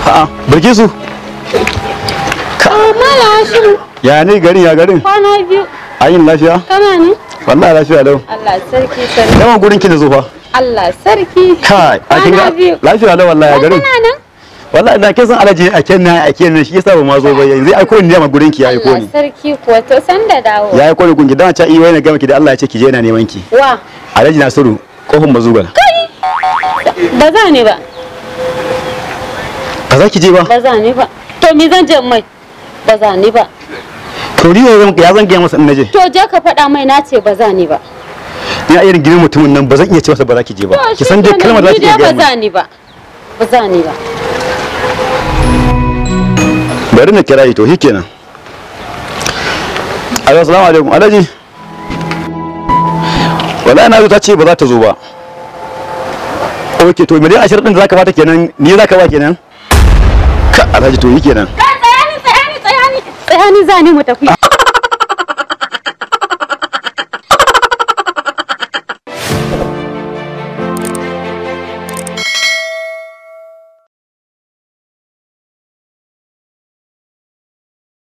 A'a, Bilkisu. Malam Hashimu. Ya ne garin ya garin? Kwana biyu. Ayin lafiya? Kana ne? Wallahi lafiya lau. Allah sarki sarki. Yawan gurin ki da zo fa. Allah sarki. Kai, a kin ga lafiya lau wallahi ya garin. Kana nan? Wallahi ina kin san alaji a kenna a kenna shi yasa ba ma zo ba yanzu ai ko ni ma gurin ki yayi ko Allah ni. sarki kuwa to san da dawo. Yayi ko ni gunki dan ta iya na gama ki da Allah ya ce ki je na neman ki. Wa? Alhaji Nasiru kofin mazugal. Ba za ni ba. Ba za ki je ba? Ba za ni ba. To me zan je mai? Ba za ni ba. To ni ya zan gaya masa in naje. To je ka faɗa mai na ce ba za ni ba. Ina irin gidan mutumin nan ba zan iya ce masa ba za ki je ba. Ki san dai kalmar za ki iya gaya ba za ni ba. Ba za ni ba. Bari na kira yi to shikenan. Alo, assalamu alaikum. Alhaji. Wallahi na zo ta ce ba za ta zo ba. Okay, to miliyan 20 din da zaka bata kenan, ni zaka ba kenan? Ka Alhaji to shikenan. Tsaya ni tsaya ni tsaya ni. Tsaya ni za ni mu tafi.